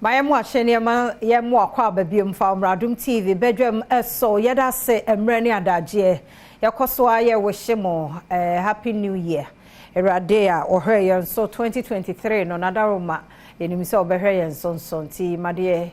Ma yɛn mo ahyɛ nneɛma yɛn mo akɔ aba biom fa mmra Adom TV badwam so. Yɛda ase mmerɛ ne adagyeɛ. Yɛkɔ so a yɛ wish mo happy new year. Awurade a ɔhwɛ yɛn so 2023 no nadaroma yɛnim sɛ ɔbɛhwɛ yɛn so nso nti madeɛ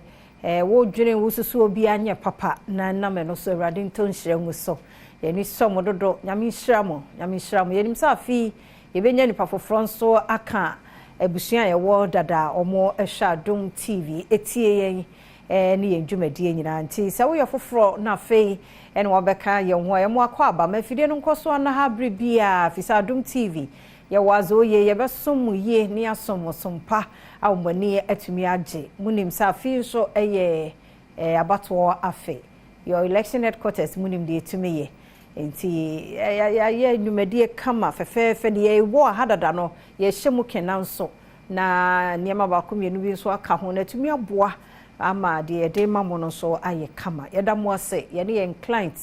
wodwene wosusu obi anyɛ papa na nam ɛno so Awurade nto nhyira ngu so. Yɛni sɔ mo dodo. Nyame nhyira mo. Nyame nhyira mo. Yɛnim sɛ afi yɛbɛnya nipa foforɔ nso aka abusua a yɛwɔ dada ɔmo hwɛ Adom TV etie yɛn ne yɛn dwumadie nyinaa. Nti sɛ woyɛ foforɔ na afei ɛne wabɛka yɛn ho a, yɛmo akɔ aba ma afidie no nkɔ so anaha bere biara fi sɛ Adom TV yɛwɔ adze oye yɛbɛsom mo yie ne asom mo som pa a mo ani atumi agye. Munim sɛ afei nso ɛyɛ abatoɔ afe, your election headquarters munim deɛ ɛtumi yɛ. Nti yɛayɛ nnwumadie kama fɛfɛɛfɛ deɛ yɛwɔ ha dada no yɛhyɛ mu kena nso na nneɛma baako mmienu bi nso aka ho na atumi aboa ama deɛ yɛde ma mo no nso ayɛ kama. Yɛda mo ase, yɛne yɛn client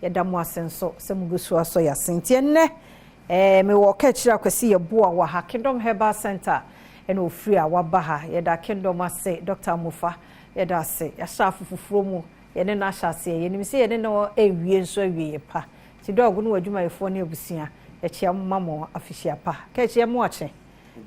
yɛda mo ase nso sɛ mo gu so asɔ yɛ ase. Nti ɛnnɛ mewɔ Kaakyire Akwasi Yɛboa wɔ ha, Kingdom Herbal Center ɛna ofiri a waba ha. Yɛda Kingdom ase, Dr. Amofa yɛda ase. Yɛahyɛ afo foforɔ mu, yɛne no ahyɛ aseɛ, yɛnim sɛ yɛne no awie nso awie yɛ pa. Nti dɔɔgo no wɔ adwumayɛfoɔ ne abusua yɛkyia mo ma mo afihyia pa. Kaakyire mo akye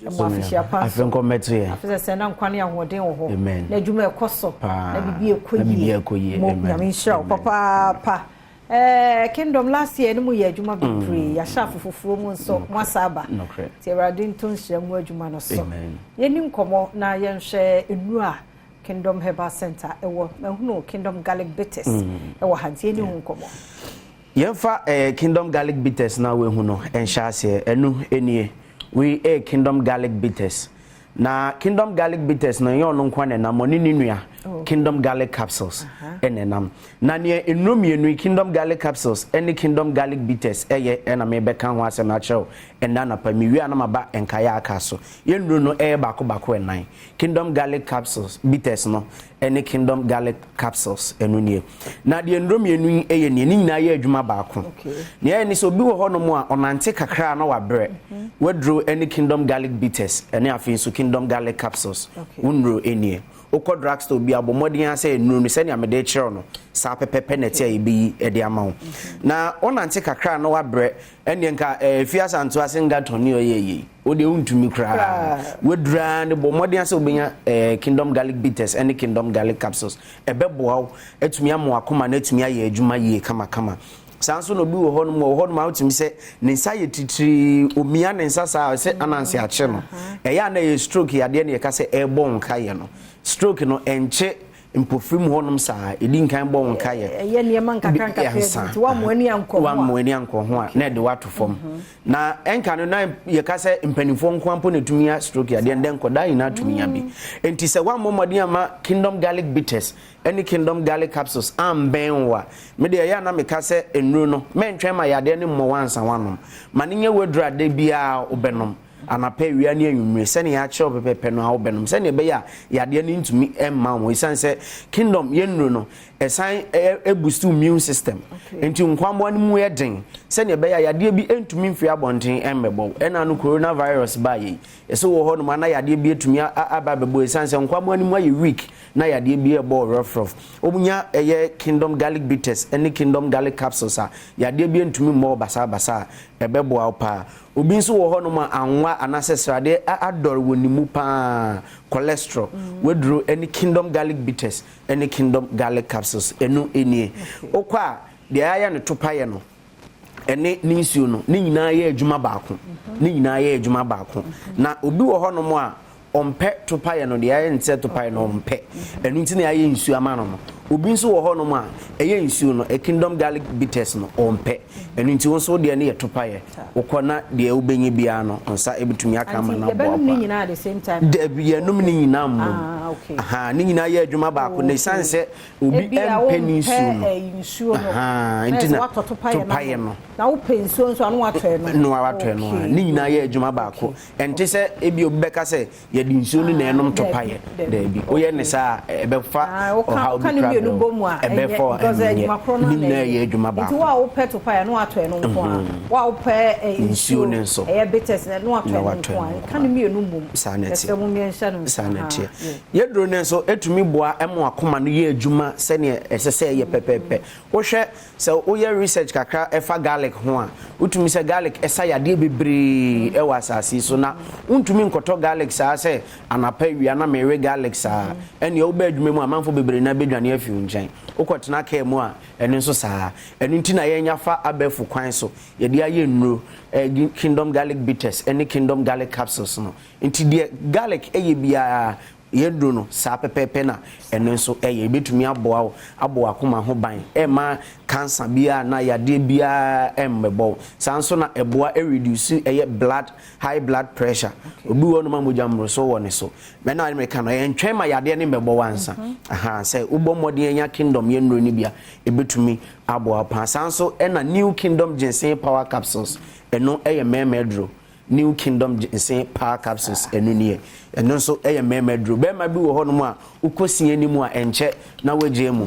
mo afihyia pa. Afe nkɔmmɛto yɛ. Afe sɛ na nkwa ne ahoɔden wɔ hɔ. Amen. Na adwuma ɛkɔ so Paa. na biribi ɛkɔ Na biribi yie. ɛkɔ yie. Mo Amen. Nyame nhyira wo Amen. papaapa. Kingdom last year no mu yɛ adwuma bebree, yɛahyɛ afo foforɔ mu nso mo asa aba. Nokorɛ. Nti Awurade nto nhyira mu adwuma no so. Amen. Yɛni nkɔmmɔ na yɛnhwɛ nnuro a Kingdom Herbal Center ɛwɔ. Mahunu Kingdom Garlic Bitters ɛwɔ ha, nti yɛni ho nkɔmmɔ. Yɛmfa Kingdom Garlic Bitters na wehu no ɛnhyɛ aseɛ. Ɛno nie, wei ɛyɛ Kingdom Garlic Bitters. Na Kingdom Garlic Bitters no, ɛnyɛ ɔno nko na ɛnam, ɔne ne nua Kingdom Garlic Capsules ɛna ɛnam. Na neɛ nnuro mmienu yi, Kingdom Garlic Capsules ɛne Kingdom Garlic Bitters, ɛyɛ ɛna mebɛka ho asɛm akyerɛ wo ɛnda anapa. Mewie a na maba nkaeɛ aka so. Yɛn nnuro no ɛyɛ baako baako ɛnan. Kingdom Garlic Capsules Bitters no ɛne Kingdom Garlic Capsules, ɛno nie. Na deɛ nnuro mmienu yi ɛyɛ nie, ne nyinaa yɛ adwuma baako. Nea ɛyɛ ne sɛ obi wɔ hɔnom a ɔnante kakra na wabrɛ, waduro ɛne Kingdom Garlic Bitters ɛne afei nso Kingdom Garlic Capsules. Wo nnuro ɛnie, wokɔ drugstore bi, abɔ mmɔden sɛ nnuro no sɛnea mede kyerɛw no saa pɛpɛpɛ na ɛte a yɛbɛyi ɛde ama wo. Na wonante kakra na wabrɛ, ɛneɛ nka fi asanto ase nga tɔne ɔyɛ yie, wo deɛ wontumi koraa, waduraa ne bɔ mmɔden sɛ wobɛnya Kingdom Garlic Bitters ɛne Kingdom Garlic Capsules. Ɛbɛboa wo atumi ama wakoma no atumi ayɛ adwuma yie kamakama. Saa nso na obi wɔ hɔnom, wɔ hɔnom a wotumi sɛ ne nsa yɛ titiri, omia ne nsa saa sɛ ananse akye no, ɛyɛ a na ɛyɛ stroke yadeɛ no. Yɛka sɛ ɛrebɔ nkayɛ no, stroke no ɛnkye mpofirim hɔnom saa, ɛdi nkan bɔ nkayɛ. Ɛyɛ nneɛma nkakra nkakra nti woammo ani ankɔ ho a. Woammo ani ankɔ ho a, na ɛde wato fam. Na ɛnka no na yɛka sɛ mpanimfoɔ nko mpo na ɛtumi nya stroke yadeɛ, ndɛ nkɔdaa nyinaa tumi nya bi. Nti sɛ woammɔ mmɔden ama Kingdom Garlic Bitters ɛne Kingdom Garlic Capsules ambɛn wo a, mede ɛyɛ a na meka sɛ nnuro no mɛntwɛn ma yadeɛ no mmɔ wansa wanom. Ma ne nyɛ waduru ade biara wobɛnom anapa, awia ne anwummere, sɛnea yɛakyerɛw pɛpɛpɛ no a wobɛnom, sɛnea ɛbɛyɛ a yadeɛ no ntumi mma wo. Ɛsiane sɛ Kingdom yɛ nnuro no ɛsan ɛboost immune system, nti nkwammoa no mu yɛ den sɛnea ɛbɛyɛ a yadeɛ bi ntumi mfiri abɔnten ɛmmɛbɔ wo. Ɛna no coronavirus baa yɛ yi, ɛsɛ wɔ hɔ nom ana yadeɛ bi atumi aba abɛbɔ, ɛsiane sɛ nkwammoa no mu ayɛ weak na yadeɛ bi ɛbɔ rough rough. Wonya ɛyɛ Kingdom Garlic Bitters ɛne Kingdom Garlic Capsules a, yadeɛ bi ntumi mmɔ wo basabasa a, ɛbɛboa wo paa. Obi nso wɔ hɔnom a anwa anaasɛ sradeɛ adɔre wɔ ne mu paa, cholesterol, waduro ɛne Kingdom Garlic Bitters ɛne Kingdom Garlic Capsules, ɛno nie. Wokɔ a, deɛ ayɛ no topayɛ no ɛne ne nsuo no, ne nyinaa yɛ adwuma baako, ne nyinaa yɛ adwuma baako. Na obi wɔ hɔnom a ɔmpɛ topayɛ no, deɛ ayɛ ne sɛ topayɛ no ɔmpɛ, ɛno nti na yɛayɛ nsuo ama no. Obi nso wɔ hɔnom a ɛyɛ nsuo no, Kingdom Garlic Bitters no ɔmpɛ, ɛno nti wo nso deɛ no yɛ topayɛ. Wokɔ na deɛ wobɛnya biara no nsa ɛbɛtumi aka ama no aboa yɛbɛnom ne paa. nyinaa at the same time? Dabi, yɛnom ne nyinaa mmom. Ah, okay. Aha, ne nyinaa yɛ adwuma baako na ɛsiane sɛ obi Ebi a ɛmpɛ ne nsuo no wompɛ nsuo no Aha, na nti ɛsɛ na woatɔ topayɛ topayɛ no. Na wopɛ nsuo nso a na woatɔ ɛno. No a watɔ no a, ne nyinaa yɛ adwuma baako. Ɛnte sɛ ebi obi bɛka sɛ yɛde nsuo no na ɛnom topayɛ. Dabi. Dabi, woyɛ ne saa a, ɛbɛfa Ah, woka ɔhaw woka bi ne kora mmienu mmienu bɔ mu a, ɛnyɛ because adwuma korɔ no na ɛyɛ adwuma baako. Nti wo a wopɛ topaeɛ na watɔ ɛno nko a, wo a wopɛ nsuo no nso ɛyɛ bitters no na watɔ ɛno nko a, nka ne mmienu mmom. Saa na ɛteɛ. Yɛsrɛ mo mmiɛnhyɛ no nso. Saa na ɛteɛ. Yɛduro no nso ɛtumi boa ma akoma no yɛ adwuma sɛdeɛ ɛsɛ sɛ ɛyɛ pɛpɛɛpɛ. Wohwɛ sɛ woyɛ research kakra ɛfa garlic ho a, wotumi sɛ garlic ɛsa yadeɛ bebree ɛwɔ asase so na wontumi nkɔtɔ garlic saa sɛ anapa awia na mewe garlic saa. Ɛnneɛ wobɛ adwuma mu a, amanfoɔ bebree na bɛdwane afi wo nkyɛn. Wokɔtena kaa mu a, ɛno nso saa. Ɛno nti na yɛnya fa abɛɛfo kwan so yɛde ayɛ nnuro, Kingdom Garlic Bitters ne Kingdom Garlic Capsules no. Nti deɛ garlic yɛ biara, yɛn nnuro no, saa pɛpɛɛpɛ na ɛno nso yɛ. Ɛbɛtumi aboa wo abɔ w'akoma ho ban, ɛmma cancer biara anaa yadeɛ biara mmɛbɔ wo. Saa nso na ɛboa reduce ɛyɛ blood, high blood pressure. Obi wɔ hɔnom a mogya mmorosoɔ wɔ ne so. Mɛ na meka no, ɛntwɛn ma yadeɛ no mmɛbɔ wo ansa. Aha, sɛ wobɔ mmɔden anya Kingdom yɛn nnuro no bi a, ɛbɛtumi aboa wo paa. Saa nso ɛna New Kingdom Ginseng Power Capsules, ɛno ɛyɛ mmarima aduro. New Kingdom Ginseng Power Capsules, ɛno nie. Ɛno nso ɛyɛ mmarima aduro. Bɛrima bi wɔ hɔnom a wokɔ si anim a ɛnkyɛ na woagye mu.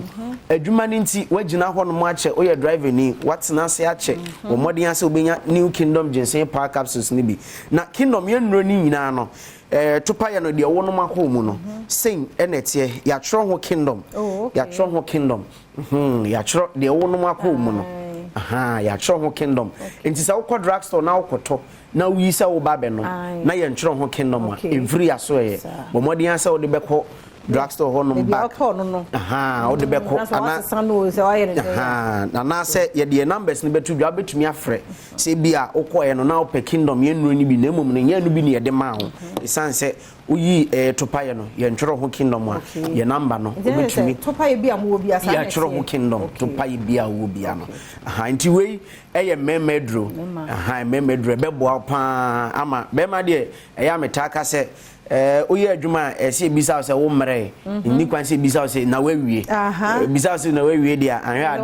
Adwuma no nti woagyina hɔnom akyɛ, woyɛ driver ni, woatena ase akyɛ, wɔ mmɔden ase wobɛnya New Kingdom Ginseng Power Capsules no bi. Na Kingdom yɛn nnuro no nyinaa no, topa yɛ no deɛ wɔnom akɔ mu no, sɛn ɛna ɛteɛ, yɛatwerɛ ho Kingdom. Yɛatwerɛ ho Kingdom. Yɛatwerɛ deɛ wɔnom akɔ mu no. Yɛatwerɛ ho Kingdom. Nti sɛ wokɔ drugstore na wokɔtɔ na woyi sɛ woba bɛnom na yɛntwerɛ ho Kingdom a, ɛmfiri yɛaso ɛyɛ. Bɔ mmɔden sɛ wode bɛkɔ drugstore hɔ nom back. Wode bɛkɔ anaasɛ yɛde yɛn numbers no bɛto dwa, wobɛtumi afrɛ sɛ bi a wokɔɛ no na wopɛ Kingdom yɛn nnuro no bi, na mmom no nyɛ no bi ne yɛde maa ho. Ɛsiane sɛ woyi topaeɛ no yɛntwerɛ ho Kingdom a, yɛ number no wobɛtumi yɛatwerɛ ho Kingdom topaeɛ bi a wowɔ bia no. Nti wei ɛyɛ mmarima aduro. Mmarima aduro ɛbɛboa wo paa ama bɛrima deɛ. Ɛyɛ a metaa ka sɛ woyɛ adwuma a, ɛsɛ ebisa wo sɛ wo mmerɛ nni kwan sɛ ebisa wo sɛ na woawie. Ebisa wo sɛ na woawie deɛ, anhwɛ ade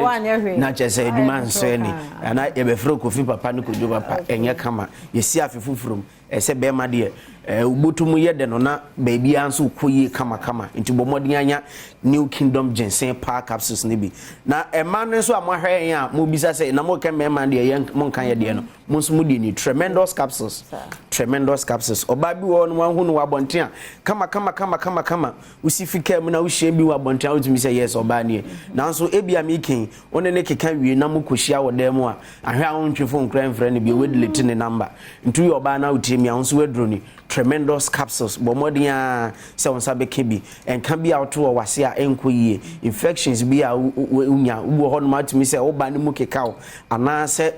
na kyerɛ sɛ adwuma nsɔ ani ana yɛbɛfrɛ Kofi papa ne Kodwo papa, ɛnyɛ kama. Yɛsi afe foforɔ mu, ɛsɛ bɛrima deɛ wobɔtɔ mu yɛ dɛ no na baabiara nso kɔ yie kamakama. Nti bɔ mmɔden anya New Kingdom Ginseng Power Capsules no bi. Na ɛma no nso a moahwɛ yɛn a mobisa sɛ na moka mmarima deɛ, yɛn monka yɛ deɛ no, mo nso mo deɛ ni Tremendous Capsules. Tremendous Capsules, ɔbaa bi wɔ hɔ no wahu no wɔ abɔnten a kama kama kama kama kama, wosi fi kaa mu na wohyia bi wɔ abɔnten a, wotumi sɛ yes, ɔbaa nie. Nanso ebi a meekin wo ne ne keka wie na mokɔhyia wɔ dan mu a, ahwɛ a wontwe phone kora mfrɛ no bio, woadelete ne number. Nti woyɛ ɔbaa na wotie mi a, wo nso woaduro ni Tremendous Capsules. Bɔ mmɔden a sɛ wo nsa bɛka bi. Ɛnka bi a woto wɔ wase a ɛnkɔ yie, infections bi a wonya, wowɔ hɔ nom atumi sɛ woba ne mu keka wo, anaasɛ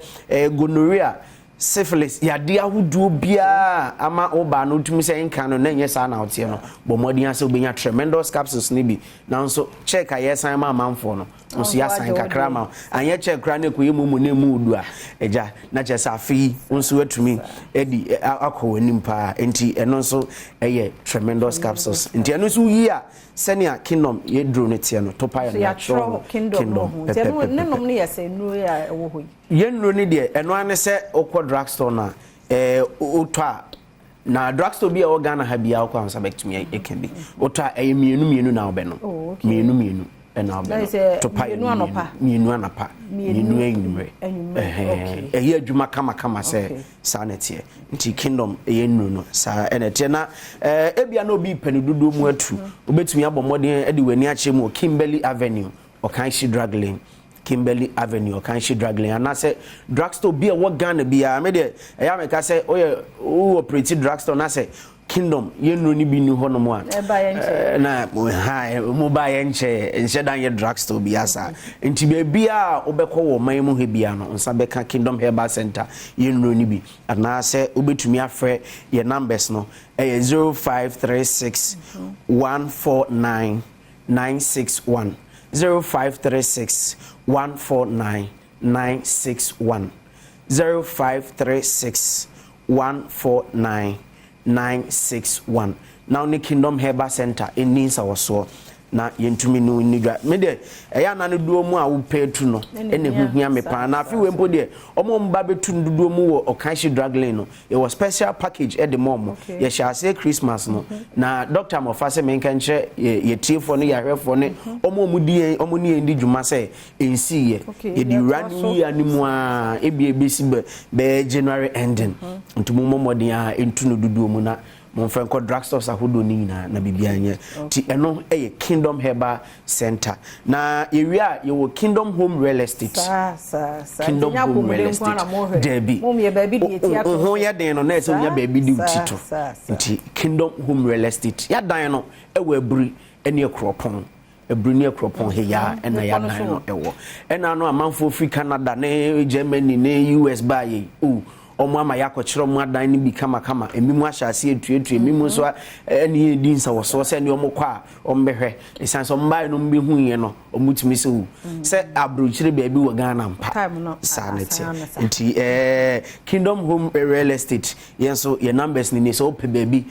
gonorrhea, syphilis, yadeɛ ahodoɔ biara ama wo baa no wotumi sɛ nka no na ɛnyɛ saa na woteɛ no, bɔ mmɔden a sɛ wobɛnya Tremendous Capsules no bi. Nanso check a yɛsan ma amanfoɔ no nso yɛasan kakra ma anyɛ check koraa na ɛkɔyɛ mu mu na ɛmu du a, agya na kyerɛ sɛ afe yi wo nso atumi adi akɔ w'anim paa. Nti ɛno nso ɛyɛ Tremendous Capsules. Nti ɛno nso woyi a, sɛnea Kingdom yɛduro no teɛ no, topa yɛ no yɛatwerɛ ho Kingdom pɛpɛpɛpɛ. Yɛn nnuro no deɛ, ɛno ara ne sɛ wokɔ drugstore no a, wotɔ a, na drugstore bi a ɛwɔ Ghana ha biara wokɔ a, nsa bɛtumi aka bi. Wotɔ a, ɛyɛ mmienu mmienu na wobɛnom. Mmienu mmienu ɛna wobɛnom. Topa yɛ no mmienu mmienu anapa, mmienu anwummerɛ. Ɛyɛ adwuma kamakama sɛ saa na ɛteɛ. Nti Kingdom ɛyɛ nnuro no saa ɛna ɛteɛ. Na ebia na obi pɛ ne dodoɔ mu atu, wobɛtumi abɔ mmɔden de w'ani akyerɛ mu wɔ Kimberley Avenue, Ɔkanhye Drug Lane, Kimberley Avenue, Ɔkanhye Drug Lane, anaasɛ drugstore bi a ɛwɔ Ghana biara. Me deɛ, ɛyɛ a meka sɛ woyɛ wo operate drugstore na sɛ Kingdom yɛn nnuro no bi ni hɔnom a, na ha mo ba yɛ nkyɛ nhyɛ dan yɛ drugstore bi asa. Nti baabi a wobɛkɔ wɔ ɔman mu ha biara no, nsa bɛka Kingdom Herbal Center yɛn nnuro no bi, anaasɛ wobɛtumi afrɛ yɛn numbers no, ɛyɛ 0536 149 961, 0536 149 961, 0536 149 961, na wo ne Kingdom Herbal Center ɛnni nsawɔsoɔ. Na yɛntumi no nni dwa. Me deɛ, ɛyɛ a na ne dodoɔ mu a wopɛ atu no na ɛho hia me paa. Na afe wei mpo deɛ, wɔn a wɔba bɛtu no dodoɔ mu wɔ Okaishie Drug Lane no, yɛwɔ special package de ma wɔn. Yɛhyɛ aseɛ Christmas no, na Dɔkta Mmɔfa sɛ menka nkyerɛ yɛ yɛtiefoɔ ne yɛahwɛfoɔ ne wɔn a wɔdi yɛn wɔn ne yɛn di dwuma sɛ ɛnsiiɛ. Yɛde wura New Year no mu ara, ebia ɛbɛsi bɛ bɛyɛ January ending. Nti mommɔ mmɔden ara ntu no dodoɔ mu na Momfa nkɔ drug stores ahodoɔ no nyinaa na biribiara nyɛ. Nti ɛno yɛ Kingdom Herbal Center. Na yɛwie a yɛwɔ Kingdom Home Real Estate. Saa saa saa. Kingdom Nti nyɛ Home Real apɔmuden nko ara Estate. na mohwɛ. Daabi. Mom yɛ baabi de yɛti ato Wo ho so. yɛ den no na ɛsɛ wonya Saa baabi de wo ti saa to. saa saa. Nti Kingdom Home Real Estate. Yɛadan no wɔ Aburi ne Akuropɔn. Aburi ne Akuropɔn heyaa na yɛadan no wɔ. Ɛna no amanfoɔ firi Canada ne Germany ne US baeɛ yi, oh, wɔn ama yɛakɔkyerɛ wɔn adan no bi kamakama. Ebinom ahyɛ aseɛ retuatua, ebinom nso ɛne yɛn redi nsawɔsoɔ sɛ ɛne wɔn kɔ a wɔbɛhwɛ. Ɛsiane sɛ wɔn baeɛ no wɔbɛhuiɛ no, wɔtumi sɛ oh, sɛ aburokyire baabi wɔ Ghana mpa. Saa na ɛteɛ. Nti ɛɛ Kingdom Home Real Estate, yɛn nso yɛn numbers no nie, sɛ wopɛ baabi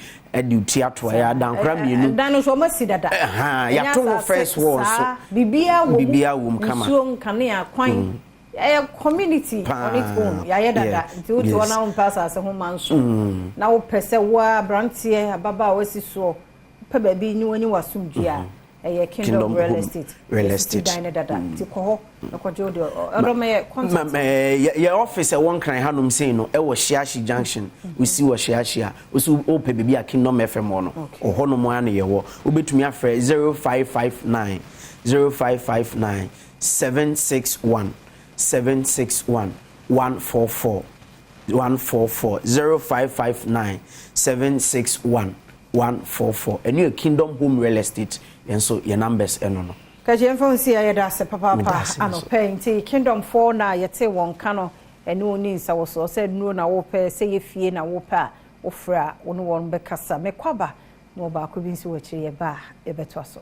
de wo ti ato a, ɛyɛ adankora mmienu. Dan no nso wɔn asi dada. Yɛato ho first wall nso. Biribiara wɔ mu. Biribiara wɔ mu kama. Nsuo, nkanea, kwan. Ɛyɛ community on its own. Yɛayɛ dada. Nti wote hɔ na wompɛ asase ho ma nso. Na wopɛ sɛ wo ara aberanteɛ, ababaawa asi soɔ, wopɛ baabi ne w'ani w'asomdwoeɛ a, ɛyɛ Kingdom Real Estate. Yɛasisi dan no dada. Nti kɔ hɔ na kɔgye wo deɛ. Ɔdɔ mɛyɛ contact. Yɛ office ɛwɔ Nkran hanom sei no, ɛwɔ Shiashi Junction. Wosi wɔ Shiashi a, Wo so wopɛ baabi a Kingdom FM wɔ no, wɔ hɔnom ara na yɛwɔ. Wobɛtumi afrɛ 0559 0559 761 761 144 144 0559 761 144. Ɛno yɛ Kingdom Home Real Estate, yɛn nso yɛn numbers ɛno no. Kagye yɛmfa wo nsi a yɛda ase Meda papaapa ase nso. anɔpa yi nti Kingdom foɔ na yɛte wɔn nka no Ɛne wo nni nsawɔsoɔ. Sɛ nnuro na wopɛ, sɛ ɛyɛ fie na wopɛ a, wofrɛ a, wo ne wɔn bɛkasa. Mekɔ aba, mewɔ baako bi nso wɔ akyire, yɛba a, yɛbɛtoa so.